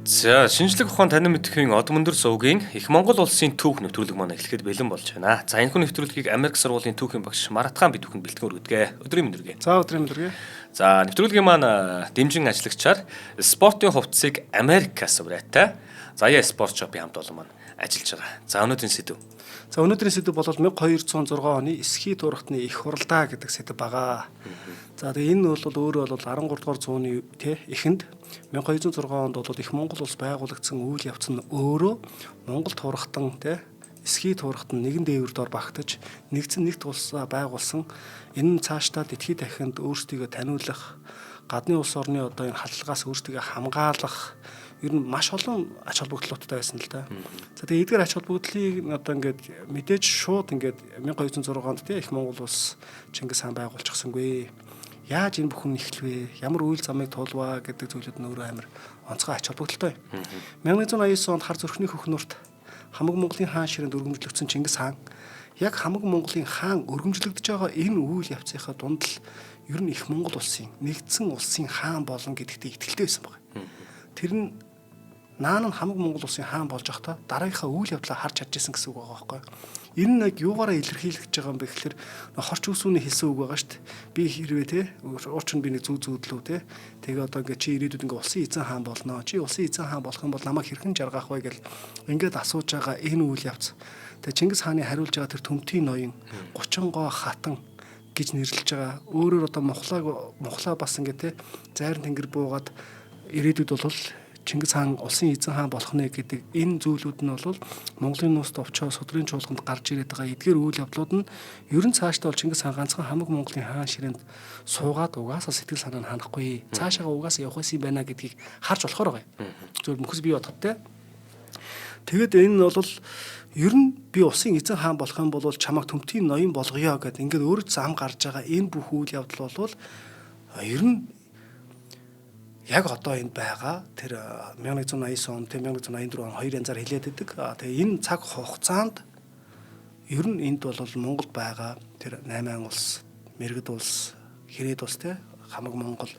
За, шинжлэх ухаан танин мэдэхийн од мөндөр сувгийн Их Монгол улсын түүх нэвтрүүлэг маань эхлэхэд бэлэн болж байна. За, энэхүү нэвтрүүлгийг Америк сургуулийн түүхийн багш Маратхан бид бүхэнд бэлтгэн өргөдөг. Өдрийн мэнд хүргэе. За, өдрийн мэнд хүргэе. За, нэвтрүүлгийн маань дэмжин ажиллагчаар спортын хувцсыг Америкаас урайтай Заяа спорт шопын хамт олон маань ажиллаж байгаа. За, өнөөдрийн сэдэв. За, өнөөдрийн сэдэв бол 1206 оны Эсхий туурхтны их хуралдаа гэдэг сэдэв байгаа. За, тэгээ энэ бол өөрөө бол 13 дугаар зууны тэ эхэнд 1206 онд бол их Монгол улс байгуулагдсан үйл явц нь өөрөө Монгол туурхтан тэ Эсхий туурхтан нэгэн дээвэр дор багтаж нэгдсэн нэгт улсаа байгуулсан. Энэ нь цаашдаа дэлхийд дахинд өөрсдийгөө таниулах, гадны улс орны одоо энэ халдлагаас өөрсдийгөө хамгаалах ер нь маш олон ач холбогдлуудтай байсан л да. За, тэгээ эдгээр ач холбогдлыг одоо ингээд мэдээж шууд ингээд 1206 онд тий их Монгол улс Чингис хаан байгуулчихсангүй. Яаж энэ бүхэн эхлэвэ? Ямар үйл замыг тулваа гэдэг зүйлүүд нь өөрөө амар онцгой ач холбогдолтой. 1189 онд хар зүрхний хөхнөрт хамаг Монголын хаан ширээнд өргөмжлөгдсөн Чингис хаан яг хамаг Монголын хаан өргөмжлөгдөж байгаа энэ үйл явцынхаа дунд л ер нь их Монгол улсын нэгдсэн улсын хаан болно гэдэгтээ итгэлтэй байсан байна. Тэр нь наан нь хамаг Монгол улсын хаан болж байхдаа дараагийнхаа үйл явдлаа харж чадчихсан гэсэн үг байгаа байхгүй. Энэ нь яг юугаараа илэрхийлэгдэж байгаа юм бэ гэхээр хорч үсүүний хэлсэн үг байгаа шүү дээ. Би хэрвээ те ууч нь би нэг зүү зүүдлүү те тэгээ одоо ингээ чи ирээдүйд ингээ улсын эзэн хаан болно. Чи улсын эзэн хаан болох юм бол намайг хэрхэн жаргах вэ гэл ингээд асууж байгаа энэ үйл явц. Тэгээ Чингис хааны хариулж байгаа тэр төмтийн ноён 30 гоо хатан гэж нэрлэж байгаа. Өөрөөр одоо мухлаа бас ингээ те зайран тэнгэр буугаад ирээдүйд бол Чингис хаан улсын эзэн хаан болох нэ гэдэг энэ зүйлүүд нь бол Монголын нууц товчоо судрын чуулганд гарч ирээд байгаа эдгээр үйл явдлууд нь ер нь цаашдаа бол Чингис хаан ганцхан хамаг Монголын хаан ширээнд суугаад угаасаа сэтгэл санаа нь ханахгүй. Цаашаага угаасаа явах байсан юм байна гэдгийг харж болохоор байгаа юм. Зөвхөн мөхөс бий бодоход те. Тэгээд энэ нь бол ер нь би улсын эзэн хаан болох юм бол чамайг төмтийн ноён болгоё гэд ингээд өөрөө зам гарч байгаа энэ бүх үйл явдал бол ер нь яг одоо энд байгаа тэр 1189 он, 1184 он хоёр янзаар хэлээд байдаг. Тэгээ энэ цаг хугацаанд ер нь энд бол Монголд байгаа тэр 8 улс, Мэргэд улс, Хэрээд улс те хамаг Монгол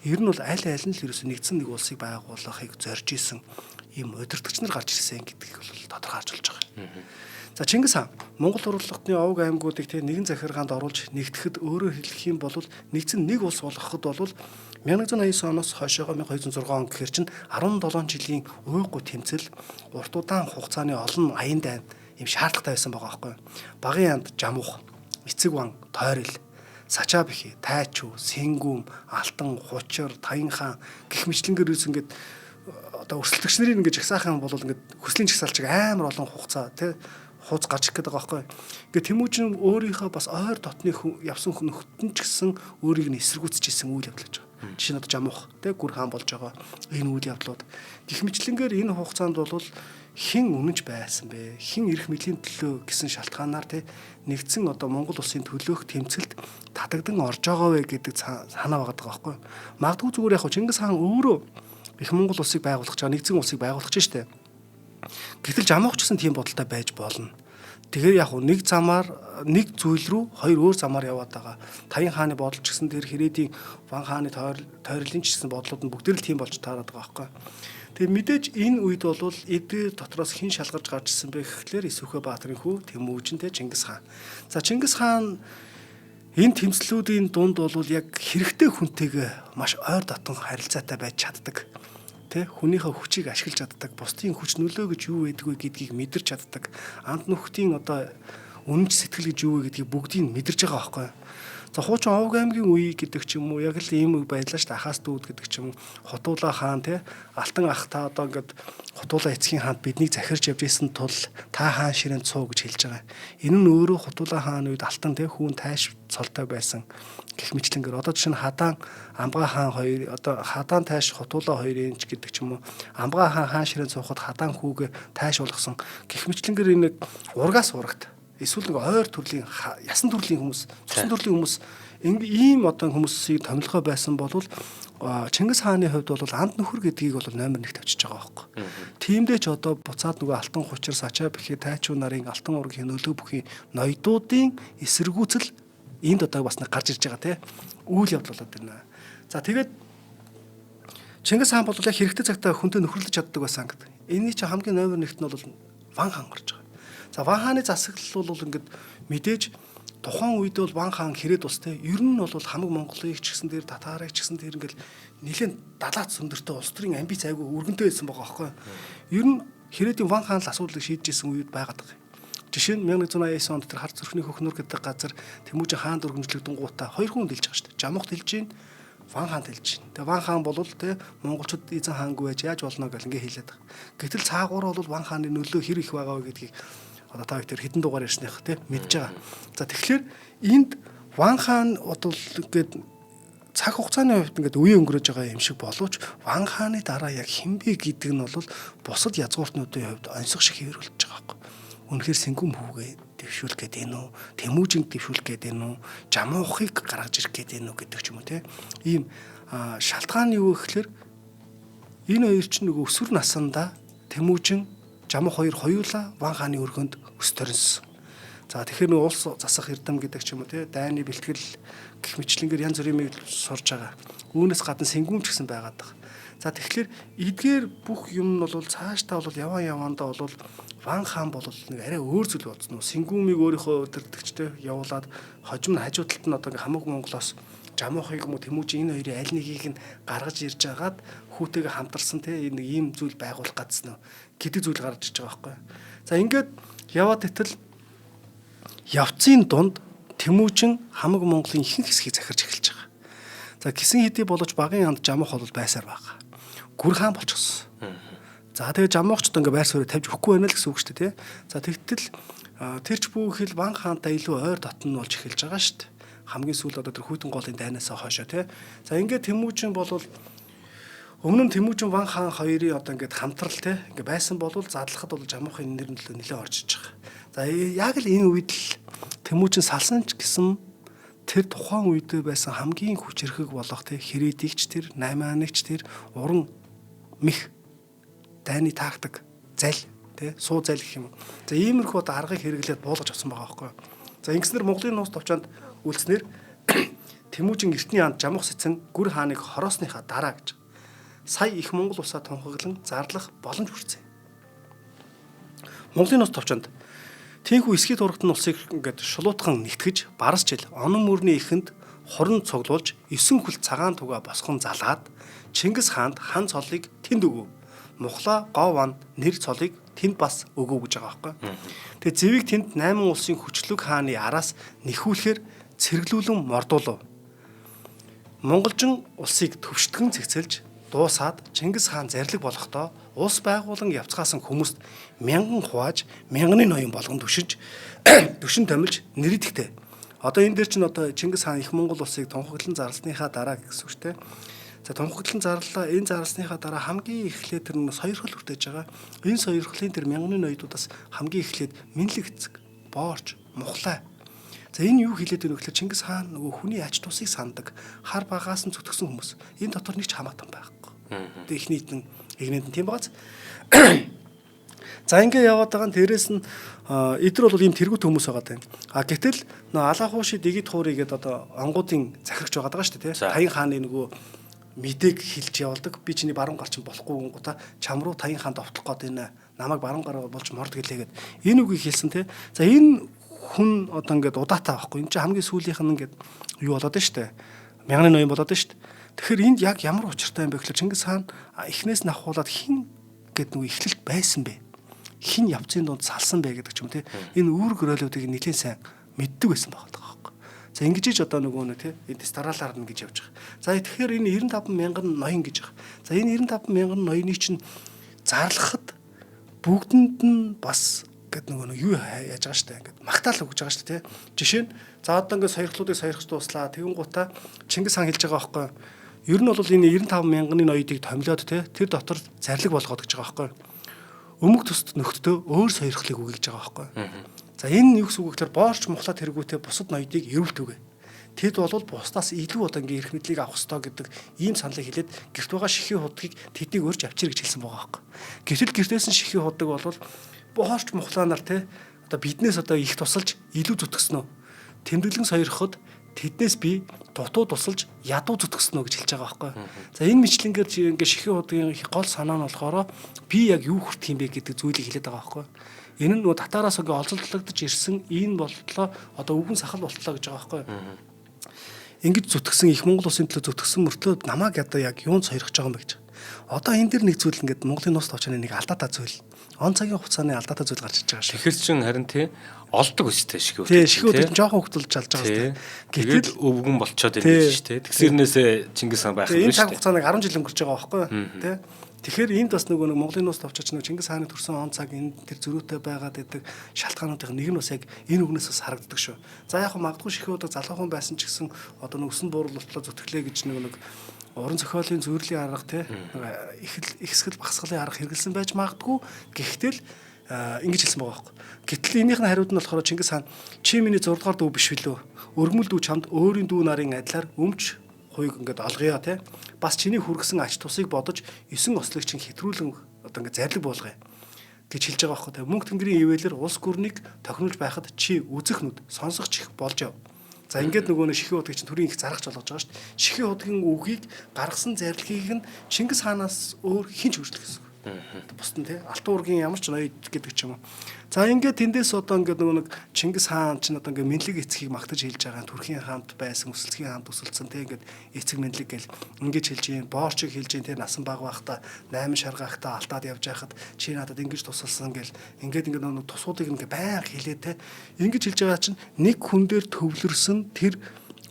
ер нь бол аль аль нь л ерөөсөө нэгдсэн нэг улсыг байгуулахыг зорж исэн ийм удирдагч нар гарч ирсэн гэдгийг бол тодорхой харж болж байгаа. За, Чингис хаан Монгол хурлахтны овг аймагуудыг те нэгэн захиргаанд оруулж нэгтгэхэд, өөрөөр хэлэх юм бол нэгдсэн нэг улс болгоход бол 1189 оноос хойшоогоо 1206 он гэхэр чинь 17 жилийн уйггүй тэмцэл, урт удаан хугацааны олон аян дайн юм шаардлагатай байсан байгаа байхгүй. Багын янд Жамуух, Эцэг ван, Тойрол, Сачаа бихи, Тайчүү, Сэнгүүм, Алтан, Хучир, Таян хаан гэх мэтлэнгээр юус ингээд одоо өрсөлдөгч нарыг ингээд жагсаах юм бол ингээд хүслийн жагсаалчиг амар олон хугацаа тий хууц гарч ирэх гэдэг байгаа байхгүй. Ингээд Тэмүүжин өөрийнхөө бас ойр дотны явсан нөхдөд нь ч гэсэн өөрийг нь эсэргүүцэж исэн үйл явдал гэж байгаа. Жишээ нь одоо Жамуух тий гүр хаан болж байгаа энэ үйл явдлууд. Гэх мэтлэнгээр энэ хугацаанд бол хэн үнэнч байсан бэ? Хэн эрх мэдлийн төлөө гэсэн шалтгаанаар тий нэгдсэн одоо Монгол улсын төлөөх тэмцэлд татагдан орж байгаа вэ гэдэг санаа байгаа байхгүй. Магадгүй зүгээр яг Чингис хаан өөрөө их Монгол улсыг байгуулах гэж байгаа, нэгдсэн улсыг байгуулах гэж штэ. Гэтэл Жамуух ч гэсэн тийм бодолтой байж болно. Тэгэхээр яг нэг замаар нэг зүйл рүү хоёр өөр замаар яваад байгаа. Таян хааны бодол ч гэсэн тэр хэрээдийн Ван хааны тойрлын ч гэсэн бодлууд нь бүгд л тийм болж таарад байгаа байхгүй. Тэгээ мэдээж энэ үед бол эдгээр дотроос хэн шалгарч гарч ирсэн бэ гэхлээр Эсвхэ Баатарын хүү Тэмүүжин тэ Чингис хаан. За, Чингис хаан энэ тэмцлүүдийн дунд бол яг хэрэгтэй хүнтэйгээ маш ойр дотон харилцаатай байж чаддаг. Тэ хүнийхээ хүчийг ашиглаж чаддаг, бусдын хүч нөлөө гэж юу байдаг вэ гэдгийг мэдэрч чаддаг. Анд нөхдийн одоо үнэнч сэтгэл гэж юу вэ гэдгийг бүгдийг мэдэрч байгаа байхгүй. За, хуучин Овг аймгийн үе гэдэг ч юм уу яг л ийм үе байлаа шүү дээ. Ахаас дүүд гэдэг ч юм уу. Хутуула хаан те Алтан ах та одоо ингээд Хутуула эцгийн хаанд биднийг захирч явж исэн тул та хаан ширээнд суу гэж хэлж байгаа. Энэ нь өөрөө Хутуула хаан үед Алтан те хүүн тайш цолтой байсан гэх мэтлэнгээр одоо жишээ нь Хадаан Амгаа хаан хоёр одоо Хадаан тайш Хутуула хоёрын ч гэдэг ч юм уу Амгаа хаан хаан ширээнд суухад Хадаан хүүгээ тайш болгосон гэх мэтлэнгээр энэ ургаас урагт эсвэл нэг ойр төрлийн ясан төрлийн хүмүүс, цусан төрлийн хүмүүс ингээ ийм одоо хүмүүсийг томилгоо байсан бол Чингис хааны хувьд бол анд нөхөр гэдгийг бол номер 1 тавьчихж байгаа байхгүй. Тиймдээ ч одоо буцаад нөгөө Алтан Хучир, Сачаа бихи, Тайчуу нарын Алтан ургийн нөлөө бүхий ноёдуудын эсэргүүцэл энд одоо бас нэг гарч ирж байгаа те үйл явдал болоод байна. За, тэгээд Чингис хаан бол яг хэрэгтэй цагтаа хүнтэй нөхөрлөж чаддаг байсан гэдэг. Энийний чинь хамгийн номер 1-т нь бол Ван хаан гарч байгаа. За Ван хааны засаглал бол ингээд мэдээж тухайн үед бол Ван хаан хэрэг тус те. Ер нь бол хамаг Монголыг ч гэсэн дээр татаарыг ч гэсэн дээр ингээд нэлээд далаац өндөртэй улс төрийн амбиц айгүй өргөнтэй байсан байгаа байхгүй. Ер нь хэрээдийн Ван хаан л асуудлыг шийдэж исэн үед байгаад байгаа юм. Жишээ нь 1189 онд тэр хар зүрхний хөхнөр гэдэг газар Тэмүүжин хаан дүргэмжлэгдэн гутаа хоёр хүн дэлж байгаа шүү дээ. Жамуух дэлж гин, Ван хаан дэлж гин. Тэгээ Ван хаан бол те монголчууд эзэн хаангүй байж яаж болно гэл ингээ хэлээд байгаа. Гэтэл цаагуур бол Ван хааны нөлөө хэр их байгаа вэ гэдгийг одоо та хоёр хэдэн дугаар ярьсных те мэдж байгаа. За тэгэхээр энд Ван хаан бол ингээд цаг хугацааны хувьд ингээд үе өнгөрөөж байгаа юм шиг боловч Ван хааны дараа яг хинбэ гэдэг нь бол бусад язгууртнуудын хувьд онцгой шиг хэврүүлж байгаа байхгүй. Үнэхээр сэнгүм хүүгээ дэвшүүлэх гээд байна уу? Тэмүүжинг дэвшүүлэх гээд байна уу? Жамуухыг гаргаж ирэх гээд байна уу гэдэг ч юм уу те. Ийм шалтгаан юу гэхээр энэ хоёр чинь нөгөө өсвөр насндаа Тэмүүжин Жамуух хоёр хоёулаа Ван хааны өргөнд өс төрөнсөн. За тэгэхээр нөгөө улс засах эрдэм гэдэг ч юм уу те дайны бэлтгэл гэх мэтлэнгээр янз бүрийн юм сурж байгаа. Үүнээс гадна сэнгүүмч гэсэн байгаад байгаа. За тэгэхээр эдгээр бүх юм нь бол цаашдаа бол яван явандаа бол Ван хаан бол нэг арай өөр зүйл болсон. Сэнгүүмийг өөрийнхөө удирдагчтай явуулаад хожим нь хажуу талд нь одоо ингээ хамаг Монголоос Жамуухыг юм уу Тэмүүжин энэ хоёрын аль нэгийг нь гаргаж ирж агаад хүүтэйгээ хамтарсан те нэг ийм зүйл байгуулах гадсан уу гэдэг зүйл гарч иж байгаа байхгүй. За ингээд яваад итэл явцын дунд Тэмүүжин хамаг Монголын ихэнх хэсгийг захирч эхэлж байгаа. За гисэн хэдий боловч багын анд Жамуух бол байсаар байгаа. Гүр хаан болчихсон. За тэгээ Жамуухчд ингээ байр суурь тавьж өгөхгүй байна л гэсэн үг шүү дээ тий. За тэгтэл тэр ч бүх хэл Ван хаантай илүү ойр дотн болж эхэлж байгаа шүү дээ. Хамгийн сүүлд одоо тэр хүйтэн голын дайнаасаа хойшоо тий. За ингээд Тэмүүжин бол өмнө нь Тэмүүжин Ван хаан хоёрын одоо ингээд хамтрал тий ингээ байсан бол задлахад бол Жамуухын нэр нөлөө нэлээд орж иж байгаа. За яг л энэ үед л Тэмүүжин салсан ч гэсэн тэр тухайн үед байсан хамгийн хүчирхэг болох тий хэрээдийгч тэр наймаанагч тэр уран мэх дайны тактик зал тий суу зал гэх юм. За иймэрхүү одоо аргыг хэрэглээд буулгаж авсан байгаа байхгүй. За ингэснээр Монголын нууц товчоонд үлдснээр Тэмүүжин эртний анд Жамуух сэцэн Гүр хааныг хороосныхаа дараа гэж сая их Монгол улсаа тунхаглан зарлах боломж хүртсэн. Монголын нууц товчоонд тийхүү эсхий турагтан улсыг ингээд шулуутхан нэгтгэж барас жил онон мөрний эхэнд хуран цуглуулж 9 хөл цагаан туга босгон залаад Чингис хаанд хан цолыг тэнд өгөв. Мухлаа гован нэр цолыг тэнд бас өгөв гэж байгаа байхгүй. Тэгээ зэвийг тэнд 8 улсын хүчлэг хааны араас нэхүүлэхээр цэргэлүүлэн мордуулав. Монголжин улсыг төвшдгөн цэгцэлж дуусаад Чингис хаан зарлиг болохдоо улс байгуулан явцгаасан хүмүүст мянган хувааж мянганы ноён болгон түшиж түшин томилж нэрийдэхтэй. Одоо энэ дээр чинь одоо Чингис хаан их Монгол улсыг тунхаглан зарлсныхаа дараа гэсэн үг шүү дээ. За тунхаглан зарлаа. Энэ зарлсныхаа дараа хамгийн эхлээд тэр нэг сойрхол хүртэж байгаа. Энэ сойрхлын тэр мянганы ноёдуудаас хамгийн эхлээд Минлэг эцэг, Боорч, Мухлай. За энэ юу хэлээд байна вэ гэхээр Чингис хаан нөгөө хүний ач тусыг сандаг, хар багаас нь зүтгэсэн хүмүүс. Энэ дотор нэг ч хамаатан байхгүй. Тэгээ эхний эдэн эгнэнд нь тийм байгааз. За ингээ яваад байгаа нь дээрэс нь эдгээр бол ийм тэргүүт хүмүүс байгаа даа. А гэтэл нөө Алаахууши дэгид хуурыг гээд одоо онгуудын захирагч байгаа даа шүү дээ тий. Таян хааны нөгөө мэдээг хэлж явуулдаг. Би чиний баруун гар чинь болохгүй гингута чам руу таян хаанд довтлох гээд байна. Намайг баруун гараа болж морд гэлээгээд энэ үгийг хэлсэн тий. За энэ хүн одоо ингээд удаатай байхгүй. Энэ чинь хамгийн сүүлийнх нь ингээд юу болоод байна шүү дээ. Мянганы ноён болоод байна шүү дээ. Тэгэхээр энд яг ямар учиртай юм бэ гэхээр Чингис хаан эхнээс нь ахуулаад хин гэд нөгөө эхлэлт байсан бэ? Хин явцын дунд салсан бэ гэдэг ч юм те. Энэ үүрэг ролиудыг нэлээд сайн мэддэг байсан байгаа байхгүй. За ингэж иж одоо нөгөө нэг те энэ дараалал нь гэж явж байгаа. За тэгэхээр энэ 95 мянган ноён гэж байгаа. За энэ 95 мянган ноёны чинь зарлахад бүгдэнд нь бас гэд нөгөө нэг юу яаж байгаа штэ ингээд магтаал өгж байгаа штэ тий. Жишээ нь за одоо ингээд сойрхлуудыг сойрхож дууслаа. Тэгэн гутаа Чингис хаан хэлж байгаа байхгүй. Ер нь бол энэ 95 мянганы ноёдыг томилоод тий тэр дотор зарлиг болгоод гэж байгаа байхгүй. Өмг төст нөхдөдөө өөр сойрхлыг өгье гэж байгаа байхгүй. За энэ юу гэсэн үг гэхээр боорч мухлаа тэргүүтээ бусад ноёдыг эрүүлт өгье. Тэд бол бусдаас илүү одоо ингээ эрх мэдлийг авах ёстой гэдэг ийм саналыг хэлээд гэрт байгаа шихийн худгийг тэднийг урьж авчир гэж хэлсэн байгаа байхгүй. Гэтэл гэртээс нь шихийн худаг бол боорч мухлаанаар те одоо биднээс одоо их тусалж илүү зүтгэсэн үү. Тэмдэглэн сойроход Тэднээс би дутуу тусалж ядуу зүтгсэн үү гэж хэлж байгаа байхгүй. За энэ мэтлэнгээр ингээ Шихийн хуудгийн гол санаа нь болохоор би яг юу хүртэх юм бэ гэдэг зүйлийг хэлээд байгаа байхгүй. Энэ нь нөгөө татаараас ингээ олзолтлогдож ирсэн энэ болтлоо одоо өвгөн сахал болтлоо гэж байгаа байхгүй. Ингэж зүтгсэн их Монгол улсын төлөө зүтгсэн мөртлөө намайг одоо яг юунд сойрох гэж байгаа юм бэ гэж. Одоо энэ дэр нэг зүйл ингээд Монголын нууц товчооны нэг алдаатай зүйл. Он цагийн хугацааны алдаатай зүйл гарч иж байгаа шүү. Тэгэхээр чин харин тий олдог өстэй шихэн үдэ. Тий шихэн үдэ жоохон хөвгөлж алж байгаа шүү. Гэтэл өвгөн болчоод ирж шүү дээ. Тэгсэрнээсээ Чингис хаан байх юм шүү. Энэ цаг хугацааныг 10 жил өнгөрч байгаа байхгүй тий. Тэгэхээр энд бас нөгөө нэг Монголын нууц товчооч нөгөө Чингис хааны төрсэн он цаг энэ тэр зөрүүтэй байгаад байдаг шалтгаануудын нэг нь бас яг энэ үгнээс бас харагддаг шүү. За яг магадгүй шихэн удаг залуухан байсан ч гэсэн одоо нэг өсөн буурал болтлоо зүтгэлээ гэж нэг уран зохиолын зөвөрлийн арга те ихсгэл багасгалын арга хэрэгэлсэн байж магадгүй. Гэхдээ л ингэж хэлсэн байгаа байхгүй. Гэтэл энийх нь хариуд нь болохоор Чингис хаан чи миний 6 дугаар дүү биш билүү? Өргөмөл дүү чамд өөрийн дүү нарын адилаар өмч хуйг ингээд олгоё те. Бас чиний хүргэсэн ач тусыг бодож 9 ослыг чин хэтрүүлэн одоо ингээд зарлиг буулгая гэж хэлж байгаа байхгүй те. Мөнх тэнгэрийн ивэлэр улс гүрнийг тохируулж байхад чи үзэх нүд сонсох чих болж яв. За ингээд нөгөө нэг Шихэн хуудгийг чинь төрийн их заргач болгож байгаа шүү дээ. Шихэн хуудгийн үгийг гаргасан зарилгийг нь Чингис хаанаас өөр хэн ч хөржлөх гэсэн. Бусд нь тий Алтан уургийн ямар ч ноёд гэдэг ч юм уу. За ингээд тэндээс одоо ингээд нөгөө нэг Чингис хаан чинь одоо ингээд Мэнлэг эцгийг магтаж хэлж байгаа. Түрхийн хаант байсан, Өсөлцгийн хаант өсөлдсөн тий ингээд эцэг Мэнлэг гэл ингэж хэлж гин, Боорчиг хэлж гин тий насан баг байхдаа 8 шаргаахтаа алтаад явж байхад чи надад ингэж тусалсан гэл ингээд ингээд нөгөө тусуудыг ингээд байнга хэлээ тий. Ингэж хэлж байгаа чинь нэг хүн дээр төвлөрсөн тэр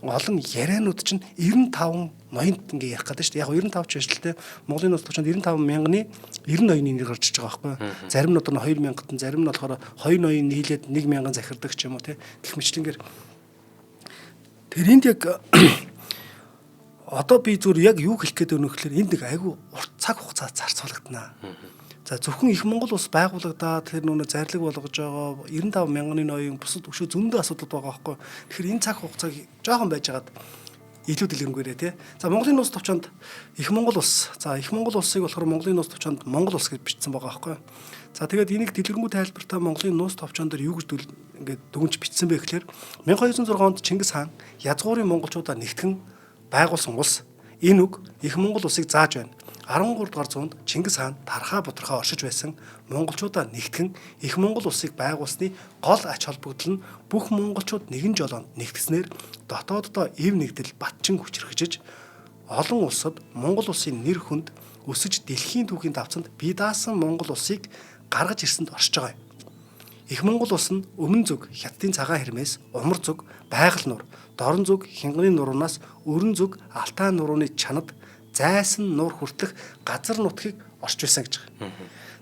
олон ярианууд чинь 95 ноёнд ингээ ярих гэдэг шүү дээ. Яг 95 ч биш л те. Монголын нууц төвчөнд 95 мянганы 90 ноёны нэр гарч иж байгаа байхгүй. Зарим нь одоо 2000-д, зарим нь болохоор 2 ноён нийлээд 1000 захирдаг ч юм уу те. Гэх мэтлэнгээр тэр энд яг одоо би зүгээр яг юу хэлэх гээд байна вэ гэхээр энд нэг айгүй урт цаг хугацаа зарцуулагдана. За зөвхөн их Монгол улс байгуулагдаад тэр нүнэ зарлиг болгож байгаа 95 мянганы ноён бусад өшөө зөндөө асуудал байгаа байхгүй. Тэгэхээр энэ цаг хугацааг жоохон байжгаад илүү дэлгэрэнгүй тий. За Монголын нууц товчонд их Монгол улс. За их Монгол улсыг болохоор Монголын нууц товчонд Монгол улс гэж бичсэн байгаа байхгүй. За тэгээд энийг дэлгэрэнгүй тайлбартаа Монголын нууц товчон дээр юу гэж ингээд дүгнж бичсэн бэ гэхээр 1206 онд Чингис хаан язгуурын монголчуудаа нэгтгэн байгуулсан улс. Энэ үг их Монгол улсыг зааж байна. 13 дугаар зуунд Чингис хаан тархаа бутархаа оршиж байсан монголчуудаа нэгтгэн их Монгол улсыг байгуулсны гол ач холбогдол нь бүх монголчууд нэгэн жолоонд нэгтгснээр дотооддоо ив нэгдэл батчин хүчрхэж олон улсад Монгол улсын нэр хүнд өсөж дэлхийн түүхийн давцанд бие даасан Монгол улсыг гаргаж ирсэнд оршиж байгаа юм. Их Монгол улс нь өмнө зүг Хятадын цагаан хэрмээс умар зүг байгаль нуур, дорн зүг Хинганы нуруунаас өрн зүг Алтай нурууны чанад зайсан нуур хүртэлх газар нутгийг орч байсан гэж байгаа.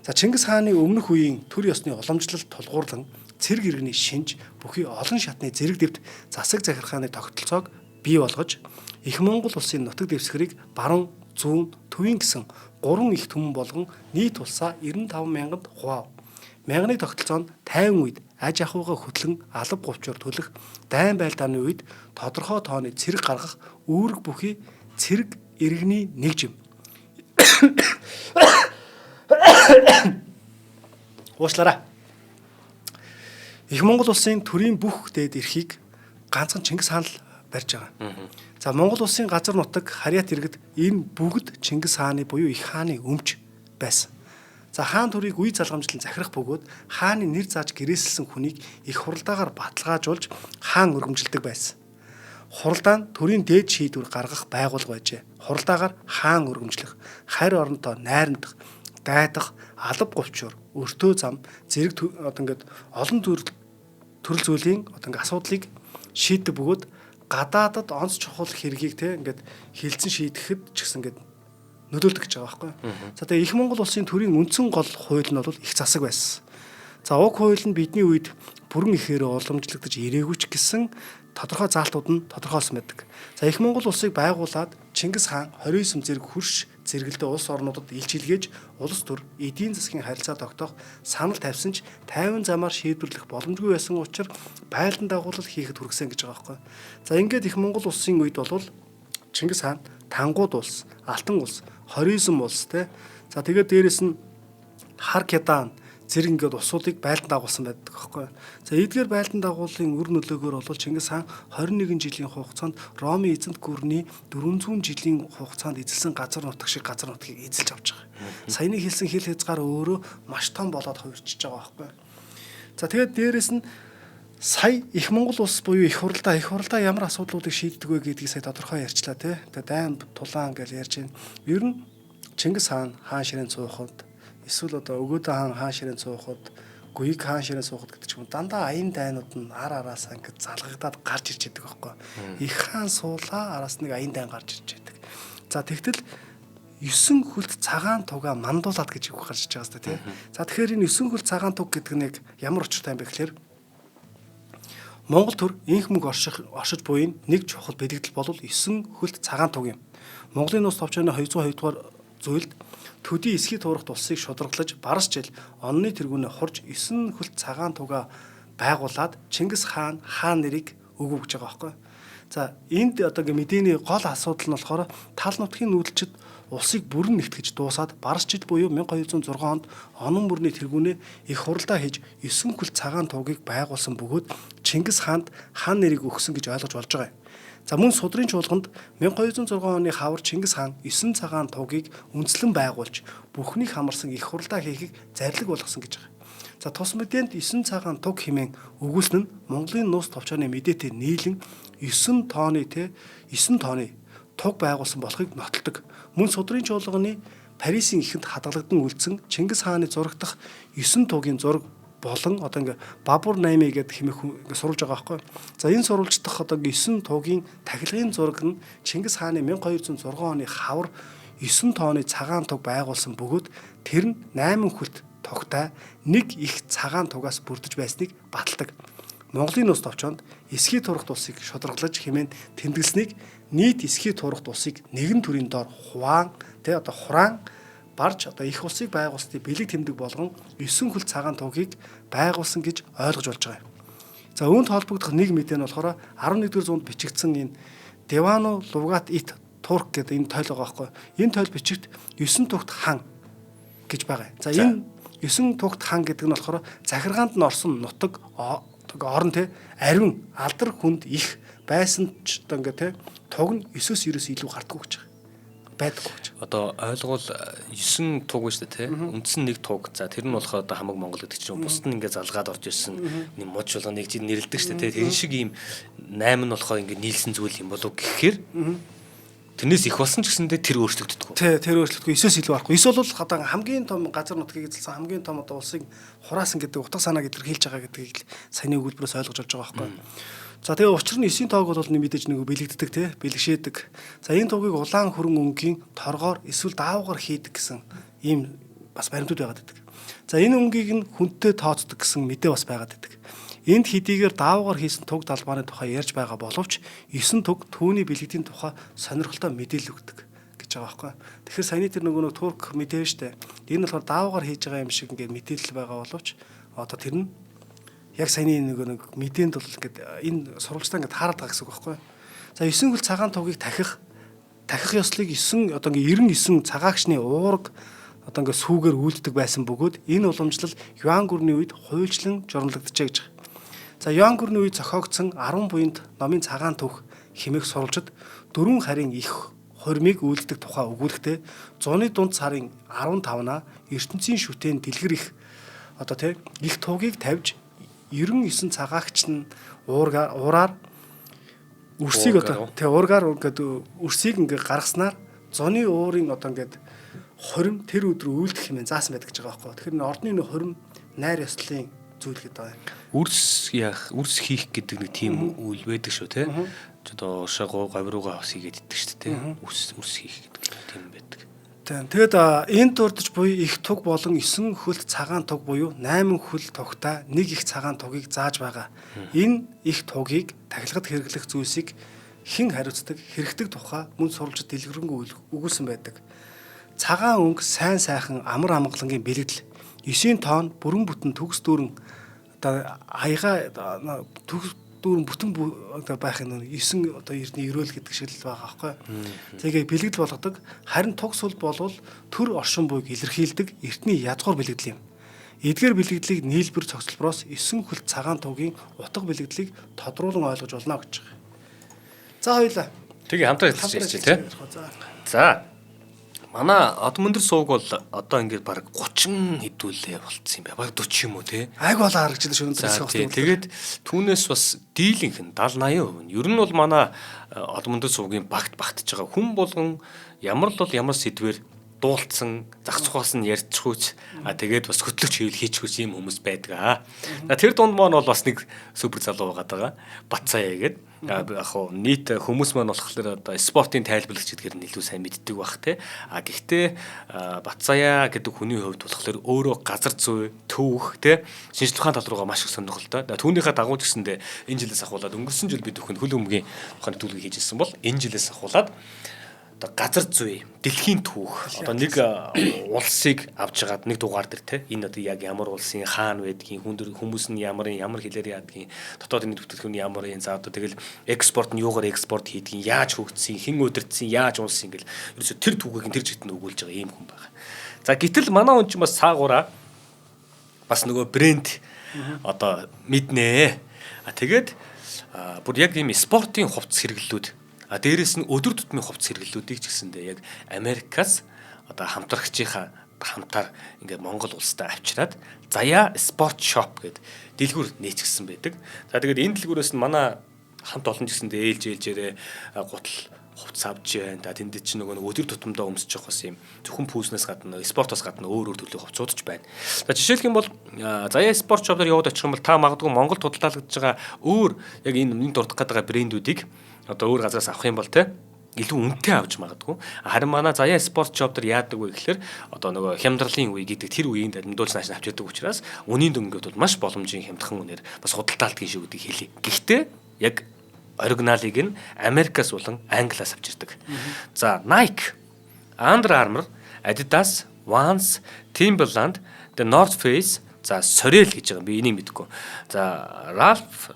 За Чингис хааны өмнөх үеийн төр ёсны уламжлалт тулгуурлан цэрэг иргэний шинж бүхий олон шатны зэрэг дэвт засаг захиргааны тогтолцоог бий болгож их Монгол улсын нутаг дэвсгэрийг баруун, зүүн, төвийн гэсэн гурван их түмэн болгон нийт улсаа 95 мянганд хуваав. Мянганы тогтолцоо нь 50 үед аж ахуйгаа хөтлөн алба говчоор төлөх, дайн байлдааны үед тодорхой тооны цэрэг гаргах үүрэг бүхий цэрэг иргэний нэгжим. Уучлаарай. Их Монгол улсын төрийн бүх дээд эрхийг ганцхан Чингис хаан л барьж байгаа. За Монгол улсын газар нутаг харьяат иргэд энэ бүгд Чингис хааны буюу их хааны өмч байсан. За хаан төрийг үе залгамжлан захирах бөгөөд хааны нэр зааж гэрээсэлсэн хүнийг их хуралдаагаар баталгаажуулж хаан өргөмжилдөг байсан. Хуралдаа нь төрийн дээд шийдвэр гаргах байгууллага байжээ. Хуралдаагаар хаан өргөмжлөх, харь оронтой найрамдах, дайдах, алба говчоор, өртөө зам, зэрэг одоо ингээд олон төрөл зүйлийн одоо ингээд асуудлыг шийддэг бөгөөд гадаадад онц чухал хэргийг те ингээд хилцэн шийдэхэд ч гэсэн ингээд нөлөөлдөг гэж байгаа байхгүй. За тэгээ их Монгол улсын төрийн үндсэн гол хууль нь бол их засаг байсан. За уг хууль нь бидний үед бүрэн ихээр уламжлагдаж ирээгүй ч гэсэн тодорхой заалтууд нь тодорхойлсон байдаг. За их Монгол улсыг байгуулад Чингис хаан 29 зэрэг хөрш зэрэгэлдээ улс орнуудад илчилгээж улс төр эдийн засгийн харилцаа тогтоох санал тавьсан ч 50 замаар шийдвэрлэх боломжгүй байсан учраас байлдан дагуулал хийхэд хүргэсэн гэж байгаа байхгүй. За ингээд их Монгол улсын үед бол Чингис хаан Тангууд улс, Алтан улс, 29 улс те. За тэгээд дээрэс нь Хар Кедан, Зэрэг ингээд усуудыг байлдан дагуулсан байдаг байхгүй. За эдгээр байлдан дагууллын үр нөлөөгөөр бол Чингис хаан 21 жилийн хугацаанд Ромын эзэнт гүрний 400 жилийн хугацаанд эзэлсэн газар нутаг шиг газар нутгийг эзэлж авч байгаа. Саяны хэлсэн хил хязгаар өөрөө маш том болоод хувирчиж байгаа байхгүй. За тэгээд дээрэс нь сая их Монгол улс буюу их хуралдаа ямар асуудлуудыг шийддэг вэ гэдгийг сая тодорхой ярьчлаа тий. Тэгээд дайн тулаан гэж ярьж байна. Ер нь Чингис хаан хаан ширээнд суухад эсвэл одоо Өгөөдөө хаан хаан ширээнд суухад, Гуйг хаан ширээнд суухад гэдэг ч юм уу дандаа аян дайнууд нь ар араасаа ингээд залгагдаад гарч ирж байдаг байхгүй. Их хаан суулаа араас нэг аян дайн гарч ирж байдаг. За тэгтэл 9 хөлт цагаан тугаа мандуулаад гэж үг гарч иж байгаа сте тий. За тэгэхээр энэ 9 хөлт цагаан туг гэдэг нь яг ямар учиртай юм бэ гэхээр Монгол төр инх мөнгө оршиж буйн нэг чухал бэлэгдэл бол 9 хөлт цагаан туг юм. Монголын нууц товчооны 202 дугаар зүйлд төдий эсхий туурахт улсыг шударгалаж барас жил онны тэргүүнээ хурж 9 хөлт цагаан тугаа байгуулад Чингис хаан хаан нэрийг өгөв гэж байгаа байхгүй. За энд одоо ингээ мэдээний гол асуудал нь болохоор тал нутгийн нүүдэлчид улсыг бүрэн нэгтгэж дуусаад барас жил буюу 1206 онд онон мөрний тэргүүнээ их хуралдаа хийж 9 хөл цагаан тугийг байгуулсан бөгөөд Чингис хаанд хаан нэрийг өгсөн гэж ойлгож болж байгаа юм. За мөн судрын чуулганд 1206 оны хавар Чингис хаан 9 цагаан тугийг үндэслэн байгуулж бүхнийг хамарсан их хуралдаа хийхийг зарлиг болгосон гэж байгаа. За тус мэдээнд 9 цагаан туг хэмээн өгүүлсэн нь Монголын нууц товчооны мэдээтэй нийлэн 9 тооны 9 тооны туг байгуулсан болохыг нотолдог. Мөн судрын чуулганы Парисын эхэнд хадгалагдан үлдсэн Чингис хааны зурагдах 9 тугийн зураг болон одоо ингээ Бабур 8 гэдэг хэмээх ингээ сурвалж байгаа байхгүй. За энэ сурвалж дахь одоо ингээ 9 тугийн тахилгын зураг нь Чингис хааны 1206 оны хавар 9 тооны цагаан туг байгуулсан бөгөөд тэр нь 8 хөлт тугтай нэг их цагаан тугаас бүрдэж байсныг баталдаг. Монголын нууц товчоонд эсхий турахт улсыг шударгалаж хэмээн тэмдэглэснийг нийт эсхий турахт улсыг нэгэн төрийн доор хуваан тэ одоо хураан барж одоо их улсыг байгуулсны бэлэг тэмдэг болгон 9 хөл цагаан тугийг байгуулсан гэж ойлгож болж байгаа юм. За үүнд холбогдох нэг мэдээ нь болохоор 11-р зуунд бичигдсэн энэ Девано Лугат Ит Турк гэдэг энэ тойл байгаа байхгүй. Энэ тойл бичигт 9 тугт хан гэж байгаа. За энэ 9 тугт хан гэдэг нь болохоор захиргаанд нь орсон нутаг орон те ариун алдар хүнд их байсан ч одоо ингээ те туг нь 9-өөс 90-өөс илүү гардаггүй гэж байгаа. Байдаггүй гэж. Одоо ойлгуул 9 туг шүү дээ те. Үндсэн нэг туг. За тэр нь болохоор одоо хамаг Монгол гэдэг чинь бусд нь ингээ залгаад орж ирсэн нэг муж болго нэг жил нэрлэдэг шүү дээ те. Тэр шиг ийм 8 нь болохоор ингээ нийлсэн зүйл юм болов гэхээр тэрнээс их болсон ч гэсэндээ тэр өөрчлөгддөг. Тэ тэр өөрчлөгдөхгүй 9-өөс илүү гарахгүй. 9 бол одоо хамгийн том газар нутгийг эзэлсэн хамгийн том одоо улсыг хураасан гэдэг утга санааг илэрхийлж байгаа гэдгийг л саяны өгүүлбэрээс ойлгож болж байгаа байхгүй. За тэгээ учир нь 9-ийн тоог бол мэдээж нэг бэлэгддэг те бэлгшээдэг. За энэ тугийг улаан хөрөн өнгийн торгоор эсвэл даавгаар хийдэг гэсэн ийм бас баримтууд байгаад байдаг. За энэ өнгийг нь хүнтэй тооцдог гэсэн мэдээ бас байгаад байдаг. Энд хэдийгээр даавгаар хийсэн туг далбааны тухай ярьж байгаа боловч 9 туг түүний бэлэгдийн тухай сонирхолтой мэдээлэл өгдөг гэж байгаа байхгүй. Тэгэхээр саяны тэр нөгөө нэг турк мэдээ штэ. Энэ болохоор даавгаар хийж байгаа юм шиг ингээд мэдээлэл байгаа боловч одоо тэр нь яг саяны нөгөө нэг мэдээнд бол ингээд энэ сурвалжтай ингээд таарад байгаа гэсэн үг байхгүй. За 9 хөл цагаан тугийг тахих ёслыг 9 одоо ингээд 99 цагаагчны уураг одоо ингээд сүүгээр үйлддэг байсан бөгөөд энэ уламжлал Юан гүрний үед хуульчлан журамлагджээ гэж байгаа. За Юан гүрний үед зохиогдсон 10 буянт номын цагаан түүх хэмээх сурвалжид дөрвөн харийн их хурмыг үйлддэг тухай өгүүлэхдээ зуны дунд сарын 15-наа ертөнцийн шүтэн дэлгэр их одоо тий их тугийг тавьж 99 цагаагч нь уураар үрсийг одоо тий уургаар ингээд үрсийг ингээд гаргаснаар зуны уурын одоо ингээд хорим тэр өдөр үйлдэх хэмээн заасан байдаг гэж байгаа байхгүй. Тэгэхээр энэ ордны нэг хорим найр ёслолын зүйл гэдэг байгаа юм. Үрс яах, үрс хийх гэдэг нэг тийм үйл байдаг шүү те. Одоо уршаа говь руугаа бас хийгээд иддэг шүү дээ те. Үрс хийх гэдэг тийм байдаг. Тийм. Тэгэд энэ дурдж буй их туг болон 9 хөлт цагаан туг буюу 8 хөл тугтай нэг их цагаан тугийг зааж байгаа. Энэ их тугийг тахилгад хэрэглэх зүйлсийг хэн хариуцдаг, хэрэгдэг тухай мөн сурвалжид дэлгэрэнгүй өгүүлсэн байдаг. Цагаан өнгө сайн сайхан амар амгалангийн бэлэгдэл. 9-ийн тоон бүрэн бүтэн төгс дүүрэн одоо аяга төгс дүүрэн бүтэн одоо байх юм 9 одоо эрдний ерөөл гэдэг шиг л байгаа байхгүй. Тэгээ бэлэгдэл болгодог. Харин туг сул болвол төр оршин буйг илэрхийлдэг эртний язгуур бэлэгдэл юм. Эдгээр бэлэгдлийг нийлбэр цогцлбороос 9 хөл цагаан тугийн утга бэлэгдлийг тодруулан ойлгож болно гэж байгаа. За хоёлаа. Тэгээ хамтран ажиллаж ярьчих тий. За. Манай Одмөндөр сууг бол одоо ингээд баг 30 хэдүүлээ болцсон юм байна. Баг 40 юм уу те. Айг болоо харагдчихлаа шүү өндөр хэсэг. Тэгээд түүнээс бас дийлэнх нь 70 80% нь. Ер нь бол манай Одмөндөр суугийн багт багтж байгаа хүн болгон ямар л бол ямар сэдвэр дуулцсан зах зухаас нь ярьчихвч а тэгээд бас хөтлөгч хийвэл хийчихвч юм хүмүүс байдаг аа. Тэр дунд маань бол бас нэг супер залуу байгаа даа. Батцаа гэдэг. Яг хуу нийт хүмүүс маань болохоор одоо спортын тайлбарлагч гэдгээр нь илүү сайн мэддэг бах те. А гэхдээ Батцаяа гэдэг хүний хувьд болохоор өөрөө газар зүй, төвөх те шинжлэх ухааны тал руугаа маш их сонирхолтой. Түүнийхээ дагуу ч гэсэндээ энэ жилээс ахуулаад өнгөрсөн жил бид бүхэн хөл өмгийн ухааны төлөвлөгөө хийж ирсэн бол энэ жилээс ахуулаад одоо газар зүй, дэлхийн түүх одоо нэг улсыг авч хагаад нэг дугаар дээр те энэ одоо яг ямар улсын хаан байдгийг, хүндэр хүмүүс нь ямар ямар хэлээр яадгийг, дотоод энэ бүтээгдэхүүн ямар юм, за одоо тэгэл экспорт нь юугаар экспорт хийдгийг, яаж хөгжсөн, хэн удирдсан, яаж улсын гэл ерөөсө тэр түүхийг тэр чигт нь өгүүлж байгаа ийм хүн байгаа. За гэтэл манай хүн чинь бас цаагаараа бас нөгөө брэнд одоо мэднэ. А тэгээд бүр яг ийм спортын хувцас хэрэглэлүүд, а дээрэс нь өдөр тутмын хувцас хэрэглэлүүдийг ч гэсэндээ яг Америкаас одоо хамтрагчийнхаа хамтаар ингээд Монгол улстай авчираад Заяа Спорт Шоп гэдэг дэлгүүр нээчихсэн байдаг. За тэгээд энэ дэлгүүрээс нь манай хамт олон ч гэсэндээ ээлж ээлжээрээ гутал хувцас авч байна. За тэнд чинь нөгөө өдөр тутамдаа өмсөж явах бас юм зөвхөн пүүснээс гадна спортоос гадна өөр өөр төрлийн хувцсууд ч байна. За жишээлх юм бол Заяа Спорт Шоп дээр яваад очих юм бол та магадгүй Монгол худалдаалагдж байгаа өөр яг энэ өмнө дурдах гээд байгаа брэндүүдийг одоо өөр газараас авах юм бол те илүү үнэтэй авч магадгүй. Харин манай Заяа Спорт Шоп дээр яадаг вэ гэхээр одоо нөгөө хямдралын үе гэдэг тэр үеийн дамжуулж нааш авч яадаг учраас үнийн дүнгээд бол маш боломжийн хямдхан үнээр бас худалдаалдгийн шүү гэдгийг хэлье. Гэхдээ яг оригиналыг нь Америкаас болон Англиас авчирдаг. За Nike, Under Armour, Adidas, Vans, Timberland, The North Face, за Sorel гэж байгаа. Би энийг мэдэхгүй. За Ralph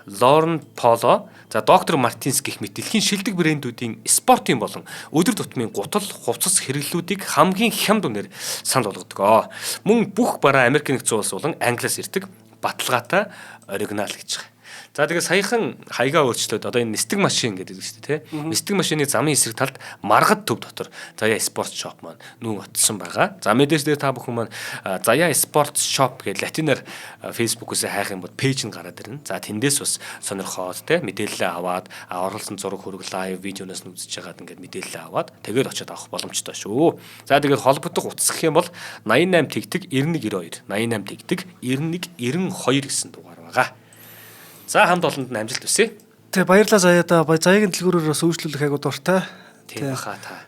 Lauren Polo, за Dr. Martens гэх мэт дэлхийн шилдэг брэндүүдийн спортын болон өдөр тутмын гутал, хувцас хэрэглэлүүдийг хамгийн хямд үнээр санал болгодог. Мөн бүх бараа Америк нэгдсэн улс болон Англиас ирдэг баталгаатай оригинал гэж байгаа. За тэгээ саяхан хаягаа өөрчлөөд одоо энэ нисдэг машин гэдэг шүү дээ тий. Нисдэг машины замын эсрэг талд маргад төв дотор Заяа Спорт Шоп маань нүүн отсон байгаа. За мэдээж дээр та бүхэн маань Заяа Спорт Шоп гэж латинаар Facebook-ээс хайх юм бол пэйж нь гараад ирнэ. За тэндээс бас сонирхоод тий мэдээлэлээ аваад оруулсан зураг хөрөг лайв видеоноос нь үзэж хагаад ингээд мэдээлэлээ аваад тэгээд очиод авах боломжтой шүү. За тэгээд холбогдох утас гэх юм бол 88 тэгтэг 9192 88 тэгтэг 9192 гэсэн дугаар байгаа. За хамт олонд нь амжилт хүсье. Тэг баярлалаа Заяада. Заяагийн дэлгүүрээр бас үйлчлүүлэх айгуу дуртай. Тийм баха та.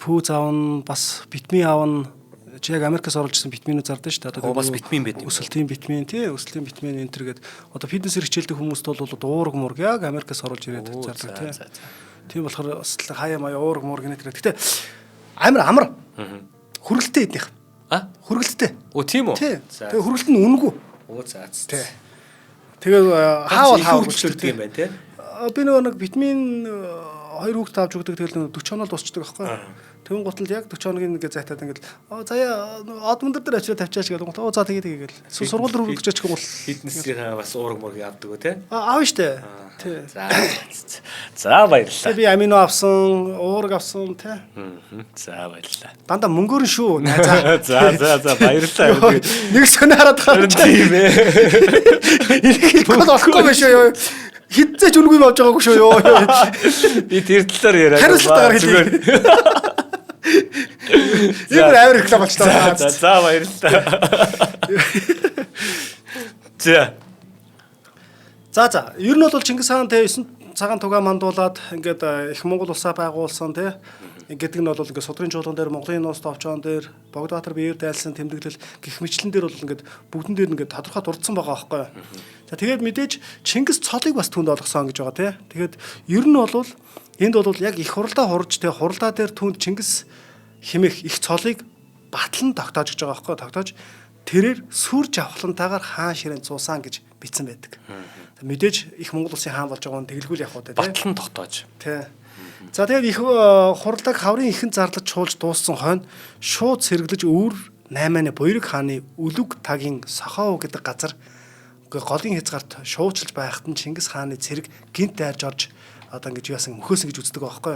Пүүз аавна, бас витамин аавна. Чи яг Америкаас оруулж ирсэн витаминууд зардаг шүү дээ. Одоо бас витамин байд юм. Өсөлтийн витамин тий, өсөлтийн витамин энэ төр гээд одоо фитнесээр хичээлдэг хүмүүст бол уураг мураг яг Америкаас оруулж ирээд зардаг тий. Тийм болохоор бас хаяа маяа уураг мураг энэ төр. Гэтэ амар амар. Хүргэлттэй эднийх. А? Хүргэлттэй. Оо тийм үү? Тэгээ хүргэлт нь үнэгүй. Оо за. Тий. Тэгээ хаавал хаавал үйлчлүүлдэг юм байна тий. Би нөгөө нэг витамин 2 хүүхд авч өгдөг тэгэл 40 хоног дуусчдаг байхгүй. Тэгүн гутал яг 40 хоногийн ингээ зайтаад ингээл заяа од өндөр дээр очиод тавьчаач гэдэг гол. Оо за тэгээ тэгээ гэл. Сургууль руу өгч очих гол. Фитнесийн бас уураг мураг авдаг үү тий. Аав штэ. Тий. За. За баярлалаа. Би амино авсан, уураг авсан тий. За баярлалаа. Дандаа мөнгөөр нь шүү. За за за за баярлалаа. Нэг сонио хараад байгаа. Тийм ээ. Энийг хэлэхгүй болохгүй байх шүү ёо. Хидзээч үнгүй юм авч байгаагүй шүү ёо. Би тэр талаар яриад. Хариуцлагатайгаар хэлье. Ийм амар реклам болчихлоо. За за баярлалаа. За. За за. Ер нь бол Чингис хаан те 9 цагаан тугаа мандуулад ингээд их Монгол улсаа байгуулсан те гэдэг нь бол ингээд судрын чуулган дээр Монголын нууц товчоон дээр Богдбаатар биеэр дайлсан тэмдэглэл гих мэтлэн дээр бол ингээд бүгдэн дээр ингээд тодорхой дурдсан байгаа байхгүй. За тэгээд мэдээж Чингис цолыг бас түнд олгосон гэж байгаа те. Тэгээд ер нь бол энд бол яг их хуралдаа хурж те хуралдаа дээр түнд Чингис хэмээх их цолыг батлан тогтоож гэж байгаа байхгүй. Тогтоож тэрээр сүр жавхлантайгаар хаан ширээнд суусан гэж бичсэн байдаг. Мэдээж их Монгол улсын хаан болж байгаа нь тэгэлгүй л явах уу те. Батлан тогтоож. Тий. За тэгээд их хуралдааг хаврын ихэн зарлаж чуулж дууссан хойно шууд сэргэлж өвөр 8-ны Буйраг хааны Үлүг тагийн Сохоо гэдэг газар голын хязгаарт шуучилж байхад нь Чингис хааны цэрэг гинт дайрж орж одоо ингэж яасан мөхөөсөн гэж үздэг байхгүй.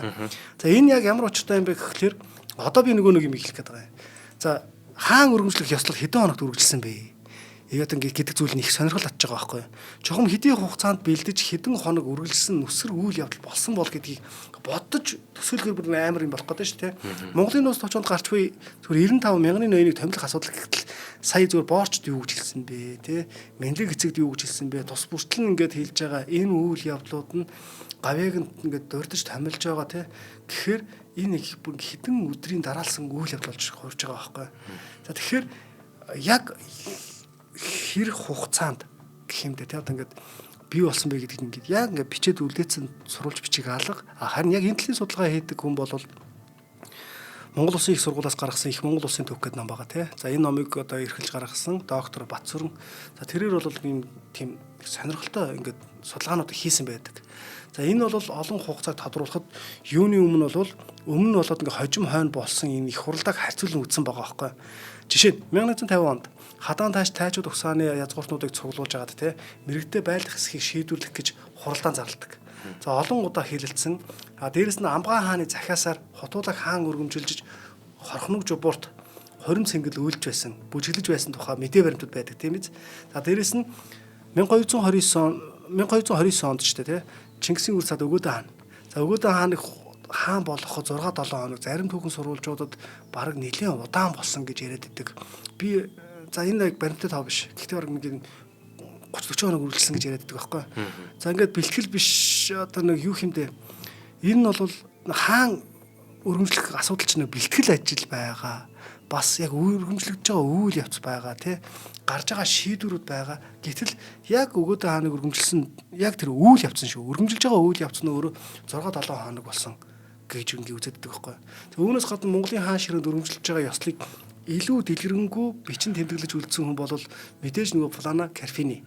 За энэ яг ямар учиртай юм бэ гэхлээр одоо би нөгөө нэг юм хэлэх гээд байгаа юм. За хаан өргөмжлөх ёслол хэдэн хоногт үргэлжилсэн бэ? Яг ингэ гэдэг зүйл нь их сонирхол татж байгаа байхгүй. Чухам хэдийн хугацаанд бэлдэж хэдэн хоног үргэлжилсэн нүсэр үйл явдал болсон бол гэдгийг бодож төсөөлөхөр бүр амар юм болох гэдэг шүү дээ. Монголын нууц товчонд гарч буй зүгээр 95 мянганы ноёныг томилох асуудал гэтэл сая зүгээр боорчд юу гэж хэлсэн бэ те, Менлэг эцэгд юу гэж хэлсэн бэ, тус бүртэл нь ингээд хэлж байгаа энэ үйл явдлууд нь гавьяаг ингээд дурдж томилж байгаа те. Тэгэхээр энэ их бүр хэдэн өдрийн дараалсан үйл явдал болж хувирж байгаа байхгүй. За тэгэхээр яг хэр хугацаанд гэх юм дээ те, одоо ингээд бий болсон бэ гэдгийг ингээд яг ингээд бичээд үлдээсэн сурвалж бичиг алга. Харин яг энэ төрлийн судалгаа хийдэг хүн бол Монгол Улсын их сургуулиас гаргасан их Монгол Улсын төв гэдэг ном байгаа тий. За энэ номыг одоо эрхэлж гаргасан доктор Батсүрэн. За тэрээр бол ийм тийм сонирхолтой ингээд судалгаанууд хийсэн байдаг. За энэ бол олон хугацааг тодруулахад юуны өмнө бол өмнө нь болоод ингээд хожим хойно болсон энэ их хуралдааг харьцуулан үзсэн байгаа байхгүй. Жишээ нь 1950 онд Хадаан тааш тайчууд угсааны язгууртнуудыг цуглуулж агаад тий мэрэгдээ байлдах хэсгийг шийдвэрлэх гэж хуралдаан зарладаг. За олон удаа хилэлцсэн. А дээрэс нь Амгаан хааны захиасаар Хутуулаг хаан өргөмжилж хорхног жубуурт 20 цэнгэл үйлж байсан, бүжиглэж байсан тухай мэдээ баримтууд байдаг тийм биз. За дээрэс нь 1229 онд ч тий Чингисийн үр цад Өгөөдөн хаан. За Өгөөдөн хааныг хаан болоход 6 7 хоног зарим түүхэн сурвалжуудад бараг нэлээд удаан болсон гэж яриад байдаг. Би за энэ яг баримттай тоо биш. Гэхдээ бараг нэг 30 40 хоног үргэлжилсэн гэж яриад байдаг байхгүй. За ингээд бэлтгэл биш одоо нэг юу хэмдэ. Энэ нь бол хаан өргөмжлөх асуудал чинь бэлтгэл ажил байгаа. Бас яг өргөмжлөгдөж байгаа үйл явц байгаа тий. Гарч байгаа шийдвэрүүд байгаа. Гэтэл яг Өгөөдөн хааныг өргөмжилсэн яг тэр үйл явц нь шүү. Өргөмжилж байгаа үйл явц нь өөрөө 6 7 хоног болсон гэж ингээ үзээд байдаг байхгүй. Тэг үүнээс гадна Монголын хаан ширээнд өргөмжилж байгаа ёслолыг илүү дэлгэрэнгүй бичин тэмдэглэж үлдсэн хүн бол мэдээж нөгөө Плана Карфини.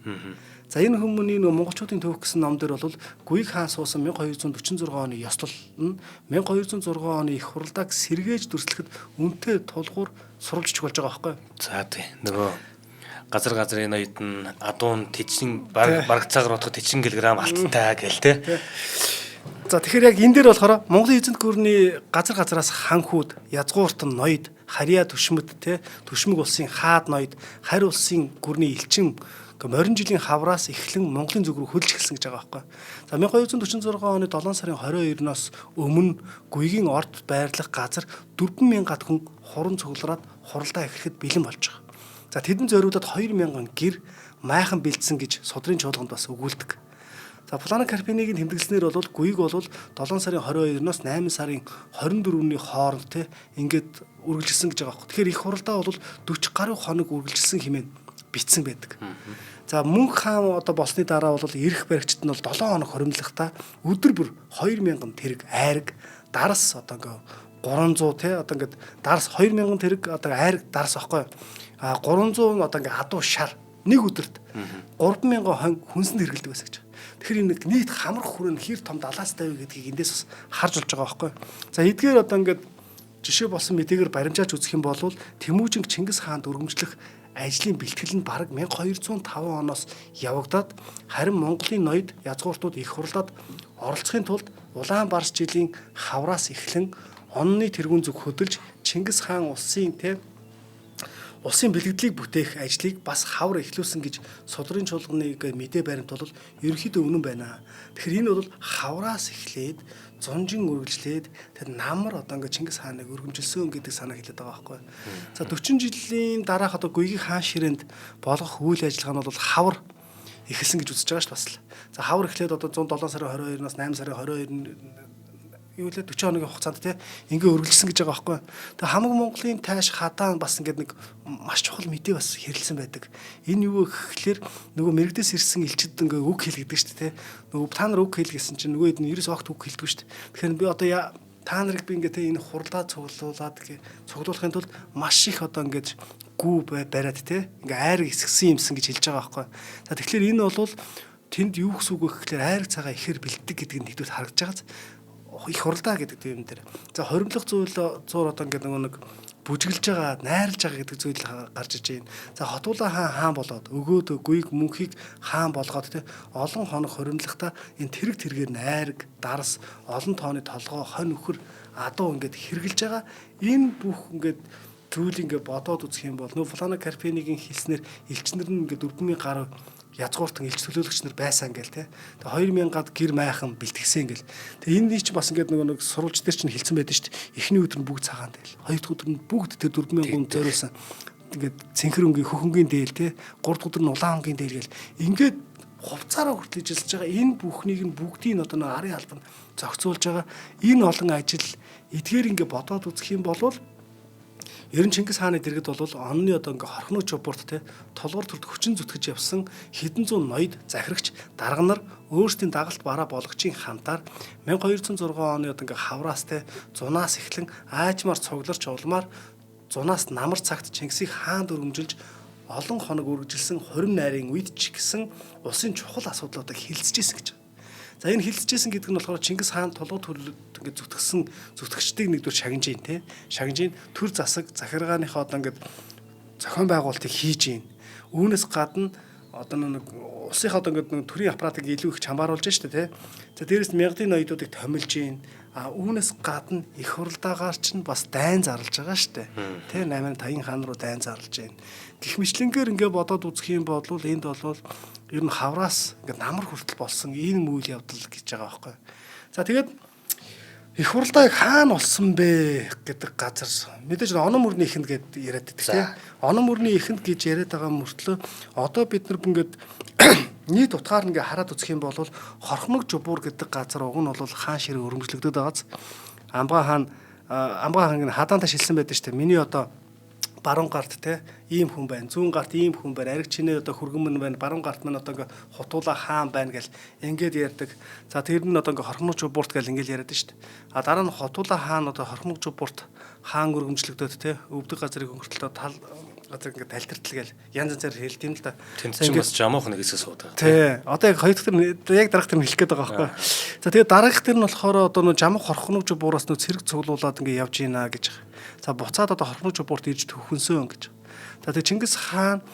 За энэ хүмүүний нөгөө монголчуудын төвх гэсэн ном дээр бол Гуйг хаан суусан 1246 оны ёслол нь 1206 оны их хуралдааг сэргээж дүрслэхэд үнэтэй тулгуур сурвалжч болж байгаа байхгүй. За тий. Нөгөө газар газрын ноёд нь адуун тэжин бараг цагаар бодоход тэжин килограмм алттай гэл тий. За тэгэхээр яг энэ дээр болохоор Монголын эзэнт гүрний газар газараас ханхүүд, язгуурт нь ноёд, харьяа түшмэд те, түшмэг улсын хаад ноёд, харь улсын гүрний элчин морин жилийн хавраас эхлэн Монголын зүг рүү хөдөлж эхэлсэн гэж байгаа байхгүй. За 1246 оны 7 сарын 22-ноос өмнө Гуйгийн орд байрлах газар 4000 хүн хуран цуглараад хуралдаа эхлэхэд бэлэн болж байгаа. За тэдэнд зориулаад 2000 гэр майхан бэлдсэн гэж судрын чуулганд бас өгүүлдэг. За Плана Карпинийг тэмдэглэснээр бол Гуйг бол 7 сарын 22-ноос 8 сарын 24-ний хооронд те ингээд үргэлжилсэн гэж байгаа байхгүй. Тэгэхээр их хуралдаа бол 40 гаруй хоног үргэлжилсэн хэмээн бичсэн байдаг. За мөнх хаан одоо болсны дараа бол эрх баригчид нь бол 7 хоног хоримтлахдаа өдөр бүр 2000 тэрэг айраг дарс одоо ингээ 300 те одоо ингээд дарс 2000 тэрэг одоо айраг дарс аахгүй. А 300 одоо ингээ адуу шар нэг өдөрт 3000 хон хүнсэнд хэрэгэлдэг байсан гэж. Тэгэхээр энэ нийт хамрах хүрээ нь хэр том далаастай вэ гэдгийг эндээс бас харж болж байгаа байхгүй. За эдгээр одоо ингээд жишээ болсон мэдээгээр баримжаалж үзэх юм бол Тэмүүжин Чингис хаанд өргөмжлөх ажлын бэлтгэл нь бараг 1205 оноос явагдаад харин Монголын ноёд язгууртууд их хурлаад оролцохын тулд Улаанбарс жилийн хавраас эхлэн онны тэргүүн зүг хөдөлж Чингис хаан улсын тэ улсын бэлэгдлийг бүтээх ажлыг бас хавар эхлүүлсэн гэж судрын чуулганы мэдээ баримт бол ерөнхийдөө үнэн байна. Тэгэхээр энэ бол хавраас эхлээд зунжин үргэлжлээд тэр намар одоо ингээд Чингис хааныг өргөмжилсөн гэдэг санаа хэлээд байгаа байхгүй. За 40 жилийн дараах одоо Гуйгийн хаан ширээнд болгох үйл ажиллагаа нь бол хавар эхэлсэн гэж үзэж байгаа шүү дээ бас л. За хавар эхлээд одоо 107 сарын 22-наас 8 сарын 22 юу лээ 40 хоногийн хугацаанд те ингээ өргөлжсөн гэж байгаа байхгүй. Тэгээ хамаг Монголын тайш хадаан бас ингээд нэг маш чухал мэдээ бас хэрэглэсэн байдаг. Энэ юу гэхлээр нөгөө мэрэгдээс ирсэн элчид ингээ үг хэлгэдэг шүү дээ те. Нөгөө та нар үг хэл гэсэн чинь нөгөө хэд нь ерөөс огт үг хэлдэггүй шүү дээ. Тэгэхээр би одоо та нарыг би ингээ те энэ хуралдаа цуглуулад цуглуулахын тулд маш их одоо ингээд гүү бариад те ингээ айраг эсгсэн юмсан гэж хэлж байгаа байхгүй. За тэгэхээр энэ бол тэнд юу гэсэн үг вэ гэхлээр айраг цагаа ихээр бэлддэг гэдэг нь нэгдүгээр харагдаж байгаа их хуралдаа гэдэг юм дээр. За хоримтлох зүйл зуур одоо ингээд нөгөө нэг бүжиглж байгаа, найрлж байгаа гэдэг зүйл гарч иж байна. За Хотуулаа хаан хаан болоод өгөөд гүйг мөнхийг хаан болгоод те олон хоног хоримтлахдаа энэ тэрэг тэргээр найраг, дарс, олон тооны толгой, хонь үхэр, адуу ингээд хэрглэж байгаа. Энэ бүх ингээд зүйл ингээд бодоод үзэх юм бол нөө Флана Карпенигийн хэлснээр элчнэр нь ингээд 4000 гаруй язгууртан элч төлөөлөгч нар байсан гэл те. Тэгээ 2000-ад гэр майхан бэлтгэсэн гэл. Тэгээ энэ чинь бас ингээд нөгөө нэг сурвалж дээр чинь хэлсэн байдаг шүү дээ. Эхний өдөр нь бүгд цагаан дээл. Хоёр дахь өдөр нь бүгд тэр 4000 зориулсан. Ингээд цэнхэр өнгийн хөхөнгийн дээл те. Гурав дахь өдөр нь улаан өнгийн дээл гэл. Ингээд хувцаараа хүртэл ажиллаж байгаа энэ бүхнийг нь бүгдийг нь одоо нэг арын албанд зохицуулж байгаа энэ олон ажил эдгээр ингээд бодоод үзэх юм бол ер нь Чингис хааны дэргэд бол онны одоо ингээ хорхноо чубурт те толгор төрд хүчин зүтгэж явсан хэдэн зуун ноёд захирагч дарга нар өөрсдийн дагалт бараа болгочийн хамтаар 1206 оны одоо ингээ хавраас те зунаас эхлэн аажмаар цугларч улмаар зунаас намар цагт Чингисийг хаан дүрмжилж олон хоног үргэлжилсэн хурим найрын үед ч гэсэн улсын чухал асуудлуудыг хилцэж исэн гэж. За энэ хилцэжсэн гэдэг нь болохоор Чингис хаан тулгуу төрлөд ингээд зүтгэсэн зүтгэгчдийг нэгдүгээр шагнаж ийн те. Шагнаж ийн төр засаг захиргааныхаа одоо ингээд зохион байгуулалтыг хийж ийн. Үүнээс гадна одоо нэг улсынхаа одоо ингээд нэг төрийн аппаратыг илүү их чамбааруулж штэ те. За дээрэс нь мянгадын ноёдуудыг томилж ийн. А үүнээс гадна их хурлдаагаар чинь бас дайн зарлж байгаа штэ. Тэ 8 таян хаан руу дайн зарлж байна. Гэх мэтлэнгээр ингээ бодоод үзэх юм бол энд бол ер нь хавраас ингээ намар хүртэл болсон ийм үйл явдал гэж байгаа байхгүй. За тэгээд их хурлдааг хаана болсон бэ гэдэг газар мэдээж онон мөрний ихэнд гэд яриад байдаг тийм. Онон мөрний ихэнд гэж яриад байгаа мөртлөө одоо бид нар ингээд нийт утгаар ингээ хараад үзэх юм бол хорхмог жубуур гэдэг газар уг нь бол хаан ширээ өрөмжлөгдөд байгааз. Амгаа хаан амгаа хаан хадаантай шилсэн байдаг шүү дээ. Миний одоо баруун гарт те ийм хүн байна, зүүн гарт ийм хүн байна, ариг чинээ одоо хөргөмөн байна, баруун гарт маань одоо ингээ хутуулаа хаан байна гэл ингээд ярьдаг. За тэр нь одоо ингээ хорхмог жубуурт гэл ингээд яриад шүү дээ. А дараа нь хутуулаа хаан одоо хорхмог жубуурт хаан өргөмжлөгдөд те өвдөг газрыг өнгөртлөө тал газар ингээд талтартал гэл янз янзаар хэлт юм л да. Тэнд чинь бас жамуух нэг хэсэг суудаг. Тий. Одоо яг хоёр дахь тэр яг дараах тэр нь хэлэх гээд байгаа байхгүй. За тэгээ дараах тэр нь болохоор одоо нөө жамуух хорхмог жубуураас нөө цэрэг цуглуулад ингээ явж гинэ гэж. За буцаад одоо хорхмог жубуурт ирж төхөнсөн гэж. За тэгээ Чингис хаан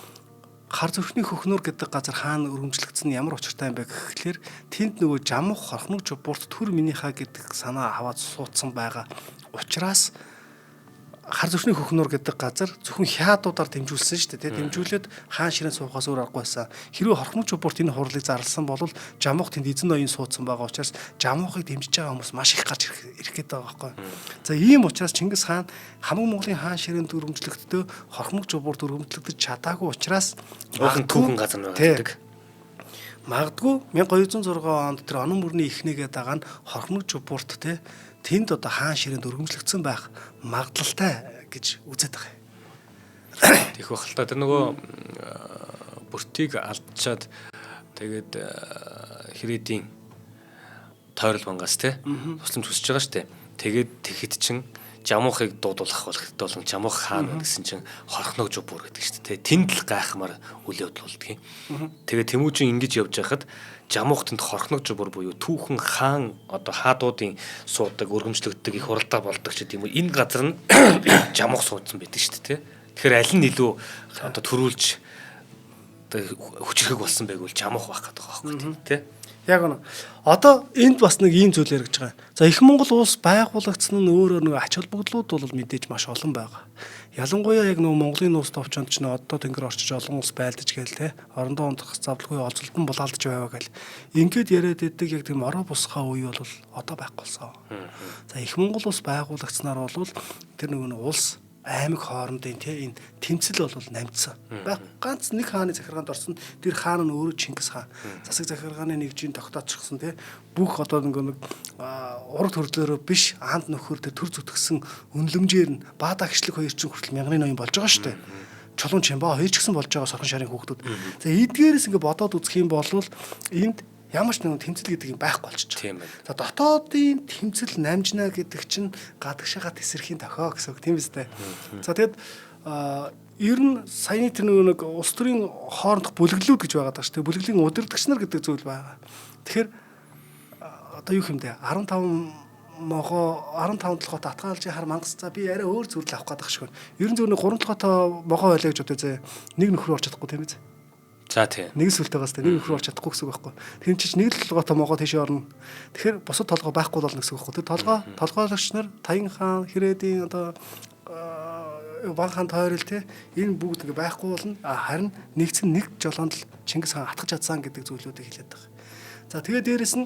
хар зүрхний хөхнөр гэдэг газар хаан өргөмжлөгдсөн нь ямар учиртай юм бэ гэхлээр тэнд нөгөө жамуух хорхмог жубуурт төр минийхаа гэдэг санаа аваад суудсан байгаа учраас хар зүрхний хөхнөр гэдэг газар зөвхөн хяадуудаар дэмжүүлсэн шүү дээ. Дэмжүүлээд хаан ширээн суухаас өөр аргагүй байсан. Хэрвээ хорхмог жубуурт энэ хурлыг зарласан бол жамуух тэнд эзэн ноён суудсан байгаа учраас жамуухыг дэмжиж байгаа хүмүүс маш их гарч ирэх гээд байгаа байхгүй. За ийм учраас Чингис хаан хамаг Монголын хаан ширээнд өрөмжлөгддөө хорхмог жубуурт өрөмжлөгдөж чадаагүй учраас Уухан түүхэн газар нь байдаг. Магадгүй 1206 онд тэр онон мөрний эхнийгээ дагаа нь хорхмог жубуурт те тэнд одоо хаан ширээнд өргөмжлөгдсөн байх магадлалтай гэж үзээд байгаа юм. Тэгэх байх л та. Тэр нөгөө бүртийг алдчаад тэгээд хэрээдийн тойрол бангаас те тусламж хүсэж байгаа штэ. Тэгээд тэгэхэд чин жамуухыг дуудуулах болон жамуух хаан гэсэн чинь хорхног жубуур гэдэг штэ те. Тэнд л гайхмаар үйл явдал болдгийг. Тэгээд Тэмүүжин ингэж явж байхад жамуух тэнд хорхног жубуур буюу түүхэн хаан одоо хаадуудын суудаг өргөмжлөгддөг их хуралдаа болдог ч гэдэм үү. Энэ газар нь жамуух суудсан байдаг штэ те. Тэгэхээр аль нь илүү одоо төрүүлж одоо хүчрхэг болсон байг бол жамуух байх гэдэг байгаа байхгүй те. Яг үнэ. Одоо энд бас нэг ийм зүйл яригдж байгаа. За их Монгол улс байгуулагдсан нь өөрөө нэг ач холбогдлууд бол мэдээж маш олон байгаа. Ялангуяа яг нөгөө Монголын нууц товчонд ч нөө одоо тэнгэр орчиж олон улс байлдаж гээл те. Орондоо унтах завлгүй олзолтон булаалдаж байваа гэл. Ингээд яриад идэг яг тийм ороо бусхаа үе бол одоо байхгүй болсон. За их Монгол улс байгуулагдсанаар бол тэр нөгөө нэг улс аймаг хоорондын те энэ тэмцэл бол намжсан. Баг ганц нэг хааны захиргаанд орсон тэр хаан нь өөрөө Чингис хаан. Засаг захиргааны нэгжийн тогтоочсон те бүх одоо нэг ураг төрлөөрөө биш аанд нөхөр тэр төр зүтгсэн үнлэмжээр нь баада гिचлэг хоёр чинь хүртэл мянганы ноён болж байгаа шүү дээ. Чулуун чимба хоёр ч гэсэн болж байгаа сорхон шарын хүүхдүүд. За эдгээрээс ингээ бодоод үзэх юм бол энд ямар ч нэгэн тэмцэл гэдэг юм байхгүй болчих. Тийм байна. За дотоодын тэмцэл намжна гэдэг чинь гадагшаага тесэрхийн тохио гэсэн үг тийм үстэй. За тэгэд ер нь саяны тэр нэг улс төрийн хоорондох бүлэглүүд гэж байгаа даа шүү дээ. Бүлэглэлийн удирдагч нар гэдэг зүйл байгаа. Тэгэхээр одоо юу хэмдэ 15 могоо 15 толгойтой атгаалжийн хар мангас, за би арай өөр зүрл авах гэдэг шиг байна. Ер нь зөв нэг 3 толгойтой могоо байлаа гэж бодъё зэ. Нэг нөхөр орч чадахгүй тийм ээ. За тийм. Нэг сүлтэй байгаас нэг нөхөр орч чадахгүй гэсэн үг байхгүй. Тэр чинь нэг л толгойтой могоо тийшээ орно. Тэгэхээр бусад толгой байхгүй болно гэсэн үг байхгүй. Тэр толгой толгойлогч нар Таян хаан, Хэрэдийн одоо Ван хаан тойрол те энэ бүгд ингээ байхгүй болно. Харин нэгдсэн нэг жолоонд л Чингис хаан атгах чадсан гэдэг зүйлүүдийг хэлээд байгаа. За тэгээ дээрэс нь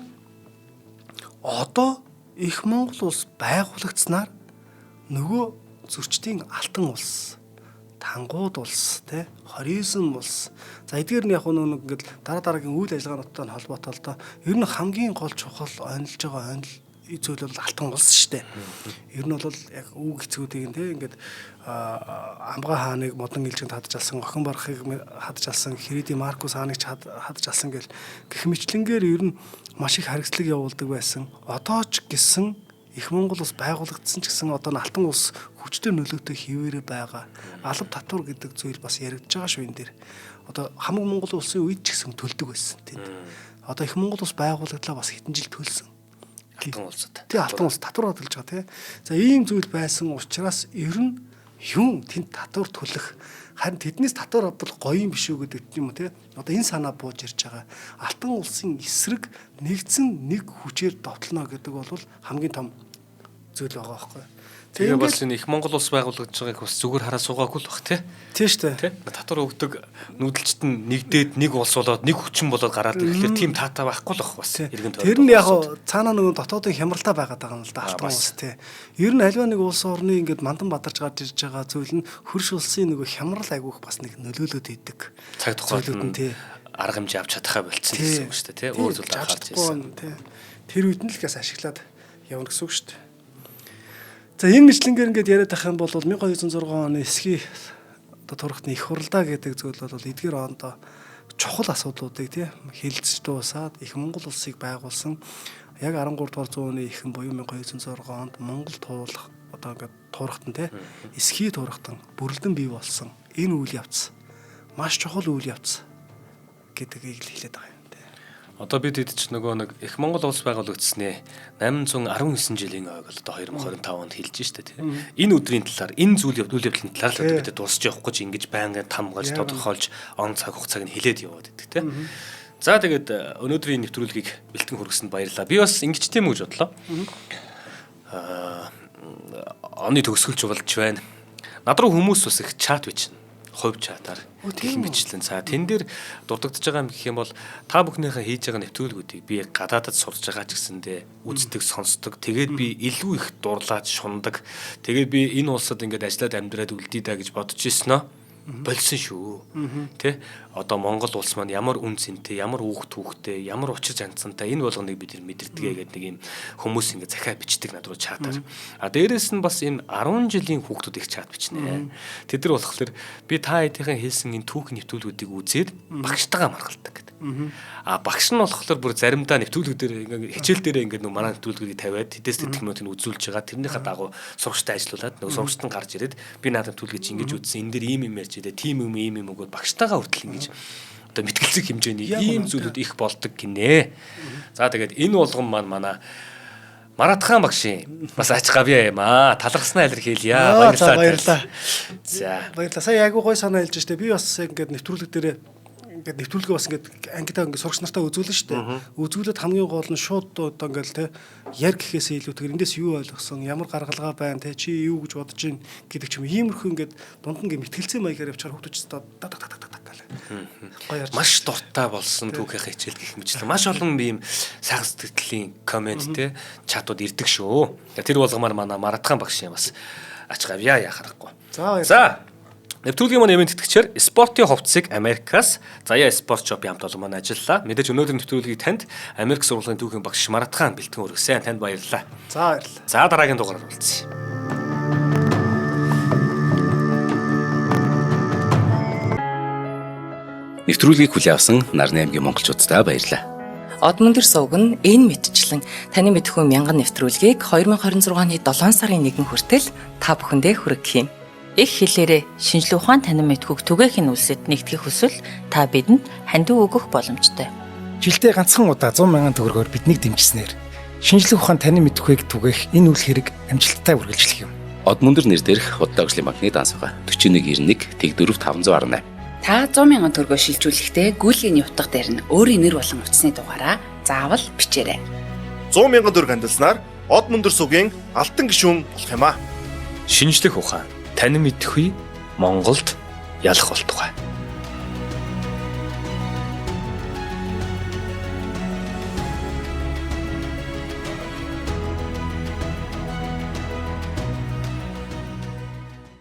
одоо их Монгол улс байгуулагдсанаар нөгөө зөрчдийн алтан улс, тангууд улс, тэ 29 улс. За эдгээр нь яг нэг ингээд дараа дараагийн үйл ажиллагаануудтай нь холбоотой л доо. Ер нь хамгийн гол чухал онилж байгаа онил зүйл бол алтан улс шүү дээ. Ер нь бол яг үг хэцүүдийг нь тэ ингээд Амгаа хааныг модон илжинд хадаж алсан, Охин барахыг хадаж алсан, Хирэдийн Маркус хааныг хадаж алсан гэл гэх мэтлэнгээр ер нь маш их харгислаг явуулдаг байсан. Одоо ч гэсэн их Монгол улс байгуулагдсан ч гэсэн одоо алтан улс хүчтэй нөлөөтэй хിവэрэ байгаа. Алба татвар гэдэг зүйл бас яригдж байгаа шүү энэ дээр. Одоо хамаг Монгол улсын үед ч гэсэн төлдөг байсан тэнд. Одоо их Монгол улс байгуулагдлаа бас хэдэн жил төлсөн. Алтан улсад. Тий, алтан улс татвар төлж байгаа тий. За ийм зүйл байсан учраас ер нь юм тэнд татвар төлөх, харин тэднээс татвар авбал гоё юм биш үү гэдэг юм уу тий. Одоо энэ санаа бууж ирж байгаа. Алтан улсын эсрэг нэгдсэн нэг хүчээр довтлоно гэдэг бол хамгийн том зүйл байгаа байхгүй. Тэгээ бас энэ их Монгол улс байгуулагдж байгааг бас зүгээр хараа суугаагүй л бах тий. Тийм шүү дээ. Тий. Татвар өгдөг нүдэлчт нь нэгдээд нэг улс болоод нэг хүчин болоод гараад ирэхлээр тийм таатай байхгүй л бах бас эргэн тойрон. Тэр нь яг цаанаа нөгөө дотоодын хямралтай байгаад байгаа юм л да алтан улс тий. Ер нь альва нэг улс орны ингээд мандан бадарч гарч ирж байгаа зүйл нь хөрш улсын нөгөө хямрал айгүйх бас нэг нөлөөлөд идэг. Цаг тухайд нь тий арга хэмжээ авч чадхаа болцсон гэсэн үг шүү дээ тий. Өөр зүйл анхаарч ирсэн. Тий. Тэр үед нь л гээс ашиглаад явна гэсэн үг шүү дээ. За энэ мэтлэнгээр ингээд яриад байх юм бол 1206 оны эсхий одоо турхтны их хуралдаа гэдэг зүйл бол эдгээр онд чухал асуудлуудыг тий хилцэж дуусаад их Монгол улсыг байгуулсан яг 13 дугаар зууны эхэн буюу 1206 онд Монгол туулах одоо ингээд турхтан тий эсхий турхтан бүрэлдэн бий болсон энэ үйл явц маш чухал үйл явц гэдгийг л хэлээд байгаа юм. Одоо бид хэд ч нөгөө нэг их Монгол улс байгуулагдсны 819 жилийн ойг л одоо 2025 онд хэлж штэ тий. Энэ өдрийн талаар, энэ зүйл үйл явдлын талаар л одоо бид дуусч явахгүй ч ингэж байнгын тамгаж тодорхойлж он цаг хугацааг нь хэлээд яваад идэх тий. За тэгээд өнөөдрийн нэвтрүүлгийг бэлтгэн хүргэсэнд баярлалаа. Би бас ингэж тийм үү гэж бодлоо. Оны төгсгөлч болж байна. Над руу хүмүүс бас их чат бичнэ. Хувь чатаар гэх мэтлэн. За тэн дээр дурддагдж байгаа юм гэх юм бол та бүхнийхээ хийж байгаа нэвтрүүлгүүдийг би гадаадад сурж байгаа ч гэсэндээ үздэг, сонсдог. Тэгээд би илүү их дурлаад шундаг. Тэгээд би энэ улсад ингээд ажиллаад амьдраад үлдээ даа гэж бодож ирсэн нөө. Болсон шүү. Тэ? Одоо Монгол улс маань ямар үн цэнтэй, ямар үүх түүхтэй, ямар учир жанцантай энэ болгоныг бид мэдэрдэг гэдэг нэг юм хүмүүс ингэ захиа бичдэг над руу чатаар. А дээрэс нь бас энэ 10 жилийн хүүхдүүд их чат бичнэ. Тэд нар болохоор би та хэдийнхэн хэлсэн энэ түүх нэвтрүүлгүүдийг үзээд багштайгаа маргалдаг гэдэг. А багш нь болохоор бүр заримдаа нэвтрүүлгүүдээр ингэ хичээл дээрээ ингэ нэг манай нэвтрүүлгийг тавиад тэдээс тэтгэх минутыг үзүүлж байгаа. Тэрнийхээ дагуу сурагчтай ажиллаулаад нөгөө сурагчт нь гарч ирээд би наад нэвтрүүлгийг чи ингэж үзсэн. Энэ дээр ийм юм ярьж идэ, тийм юм ийм юм өгөөд багштайгаа хүртэл ингэж одоо мэтгэлцэх хэмжээний ийм зүйлүүд их болдог гинэ. За тэгээд энэ болгон маань манай Маратхан багшийн бас ач гавьяа юм аа. Талархснаа илэрхийлье. Баярлалаа. Баярлалаа. За. Баярлалаа. Сая айгуу гой санаа хэлж штэ. Би бас ингээд нэвтрүүлэг дээрээ ингээд нэвтрүүлгээ бас ингээд ангидаа ингээд сурагч нартаа үзүүлнэ штэ. Үзүүлээд хамгийн гол нь шууд одоо ингээд те яр гэхээсээ илүүтэйгээр эндээс юу ойлгосон, ямар гаргалгаа байна те, чи юу гэж бодож байна гэдэг ч юм. Иймэрхүү ингээд дунд нь ингээд мэтгэлцээ маягаар явчихаар хүүхдүүд та та та та та гэл. Гоё ярьж. Маш дуртай болсон түүхийнхээ хичээл гэх мэтлэн маш олон ийм сайхан сэтгэлийн комент те чатууд ирдэг шүү. Тэр болгомоор манай Маратхан багш юм бас ач гавьяа яхахгүй. За. Нэвтрүүлгийн маань ивент тэтгэгчээр спортын хувцсыг Америкаас Заяа спорт шоп хамт олон маань ажиллалаа. Мэдээж өнөөдрийн нэвтрүүлгийг танд Америк сургуулийн түүхийн багш Маратхан бэлтгэн өргөсөн. Танд баярлалаа. За баярлалаа. За дараагийн дугаараар уулзъя. Нэвтрүүлгийг хүлээн авсан Нарны аймгийн монголчуудаа баярлалаа. Одмөндөр сувг нь энэ мэтчлэн таны мэдхүү мянган нэвтрүүлгийг 2026 оны 7 сарын 1 хүртэл та бүхэндээ хүргэх юм. Их хэлээрээ шинжлэх ухаан танин мэдхүйг түгээх нь үлсэд нэгтгэх хүсвэл та бидэнд хандив өгөх боломжтой. Жилдээ ганцхан удаа 100 мянган төгрөгөөр биднийг дэмжсэнээр Шинжлэх ухаан танин мэдэхүйг түгээх энэ үл хэрэг амжилттай үргэлжлэх юм. Од мөндөр нэр дээрх Худалдаа хөгжлийн банкны данс байгаа. 4191 тэг 4 518. Та 100 мянган төгрөгөөр шилжүүлэхдээ гүйлгээний утга дээр нь өөрийн нэр болон утасны дугаараа заавал бичээрэй. 100 мянган төгрөг хандилснаар Од мөндөр сугийн алтан гишүүн болох юм аа. Шинжлэх ухаан танин мэдэхүй Монголд ялах болтугай.